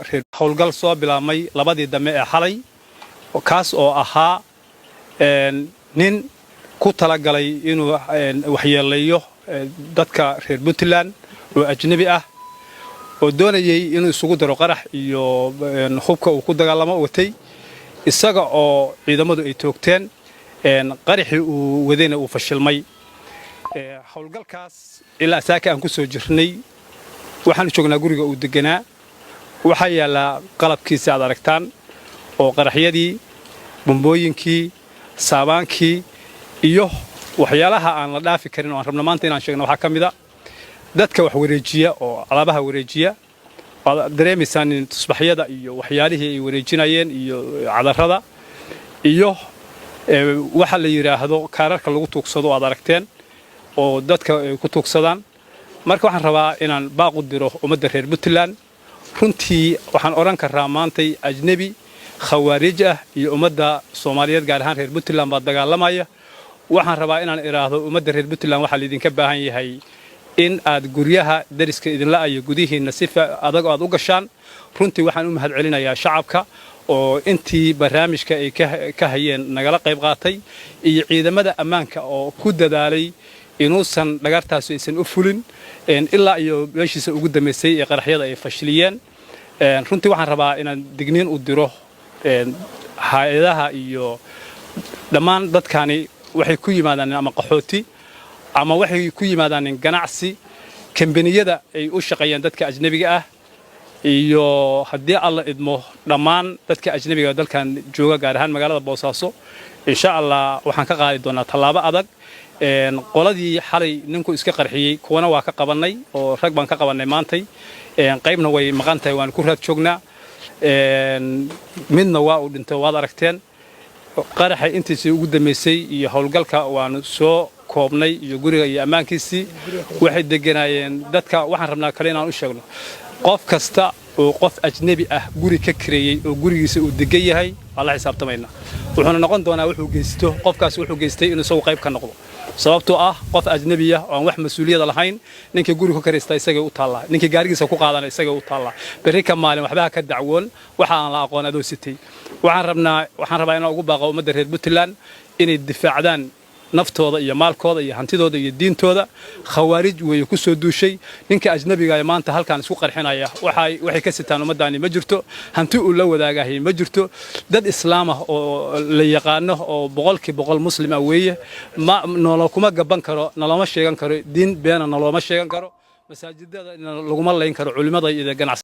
Reer howlgal soo bilaabmay labadii dambe ee xalay, kaas oo ahaa nin ku talagalay inuu waxyeelayo dadka reer Puntland oo ajnebi ah oo doonayay inuu isugu daro qarax iyo hubka uu ku dagaalamo watay, isaga oo ciidamadu ay toogteen, qaraxii uu wadayna uu fashilmay. Howlgalkaas ilaa saaka aan ku soo jirnay, waxaanu joognaa guriga uu deganaa. Waxaa yaallaa qalabkiisa aad aragtaan oo qaraxyadii, bombooyinkii, saabaankii iyo waxyaalaha aan la dhaafi karin oo aan rabno maanta inaan sheegno. Waxaa ka mid a dadka wax wareejiya oo alaabaha wareejiya. Waad dareemaysaan in tusbaxyada iyo waxyaalihii ay wareejinayeen iyo cadarada iyo waxa la yidhaahdo kaararka lagu tuugsado aad aragteen oo dadka ay ku tuugsadaan. Marka waxaan rabaa inaan baaq u diro ummadda reer Puntland. Runtii waxaan odhan karaa maantay ajnebi khawaarij ah iyo ummadda Soomaaliyeed, gaar ahaan reer Puntland, baa dagaalamaya. Waxaan rabaa inaan idhaahdo ummadda reer Puntland, waxaa laydinka baahan yahay in aad guryaha dariska idinla ayo gudihiinna si adag aad u gashaan. Runtii waxaan u mahad celinayaa shacabka oo intii barnaamijka ay ka hayeen nagala qayb qaatay iyo ciidamada ammaanka oo ku dadaalay inuusan dhagartaasi aysan u fulin ilaa iyo meeshiisa ugu dambaysay ee qaraxyada ay fashiliyeen. Runtii waxaan rabaa inaan digniin u diro hay-adaha iyo dhammaan dadkani. Waxay ku yimaadaan ama qaxooti ama waxay ku yimaadaan ganacsi, kambaniyada ay u shaqeeyaan dadka ajnebiga ah iyo haddii Alla idmo dhammaan dadka ajnebiga dalkan jooga, gaar ahaan magaalada Boosaaso. Insha Allah waxaan ka qaadi doonaa tallaabo adag. Qoladii xalay ninku iska qarxiyey kuwana waa ka qabannay oo rag baan ka qabannay maantay, qaybna way maqan tahay, waan ku raad joognaa. Midna waa uu dhintay, waad aragteen. Qaraxa intiisii ugu dambaysay iyo howlgalka waanu soo koobnay iyo guriga iyo ammaankiisii waxay deganaayeen dadka. Waxaan rabnaa kale inaan u sheegno, qof kasta oo qof ajnebi ah guri ka kireeyey oo gurigiisa uu degan yahay, waa la xisaabtamaynaa. Wuxuuna noqon doonaa wuxuu geysto qofkaas wuxuu geystay inuu isagu qayb ka noqdo, sababtoo ah qof ajnebi ah oo aan wax mas-uuliyada lahayn ninkii guri ku kiraysta isagay u taallaa, ninkii gaarigiisa ku qaadana isagay u taallaa. Berri ka maalin waxba ha ka dacwoon waxa aan la aqoon adoo sitay. Waxaan rabnaa, waxaan rabaa inaan ugu baaqo ummadda reer Puntland inay difaacdaan naftooda iyo maalkooda iyo hantidooda iyo diintooda. Khawaarij weeye ku soo duushay. Ninka ajnabiga ee maanta halkaan isku qarxinaya waxay ka sitaan ummaddaani ma jirto, hanti uu la wadaagahay ma jirto. Dad Islaam ah oo la yaqaano oo 100% Muslim ah weeye. Ma nolol kuma gaban karo, nalooma sheegan karo, diin beena nalooma sheegan karo, masaajidada laguma layn karo, culimmada iyo ganacsatada.